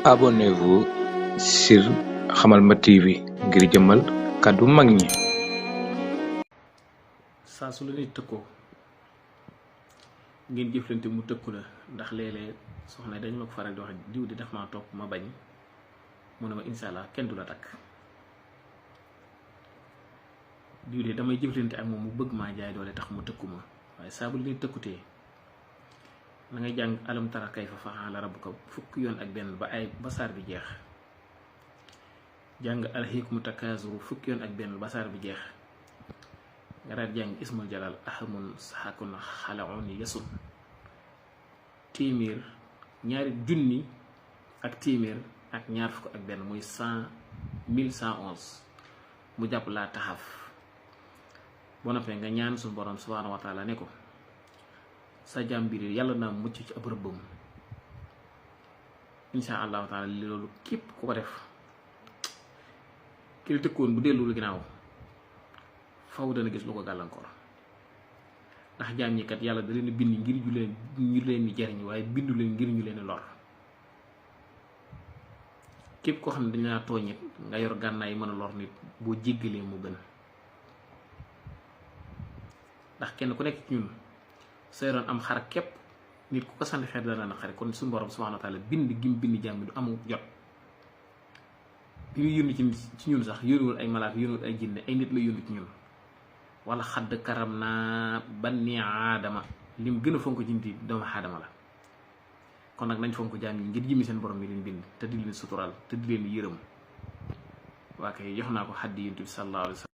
Abonnez-vous sur Hamalma TV ngir jëmmal kàddu mag ñi. saa su la nit tëkkoo ngeen jëflante mu tëkku la ndax léeg-léeg soxna dañ ma ko faral di wax diw di def maa topp ma bañ mu ne ma incha allah kenn du la takk diw de damay jëflante ak moom mu bëgg maa jaay doole tax mu tëkku ma waaye saa bu la nit tëkkutee na ngay jàng alam tara kayfa fa'ala rabbuka fukki yoon ak benn ba saar bi jeex jàng alhaakumu takaasur fukki yoon ak benn ba saar bi jeex nga daal jàng ismul jalal ahamun saxakun xalaun yasun téeméer ñaari junni ak téeméer ak ñaar fukk ak benn muy 1111 mu jàpp laa taxaf boo noppee nga ñaan suñu borom subhaanahu wa taala ne ko sa jàmbir yàlla naa mucc ci ab rëbbam insha allahu taala li loolu képp ku ko def ki la tëkkoon bu dellu ginnaaw faw dana gis lu ko gàllankoor ndax jaam ñi kat yàlla da leen bind ngir ñu leen di jariñ waaye bindu leen ngir ñu leen di lor képp koo xam ne dañ laa tooñ it nga yor gànnaay mën a lor nit boo jéggalee mu gën ndax kenn ku nekk ci ñun sa yoroon am xar képp nit ku ko sànni xeet dana naqari kon suñu borom subhanahu wa taala bind gim bind jaam bi du amul jot bi muy yónni ci ñun sax yónniwul ay malaaka yónniwul ay jinne ay nit la yónni ci ñun wala xadd karam naa banni aadama lim gën a fonk ci nit doomu aadama la kon nag nañ fonk jaam yi ngir jëmmi seen borom mi leen bind te di leen sutural te di leen yërëm waa kay jox naa ko xaddi yonent bi sallallahu alayhi wa sallam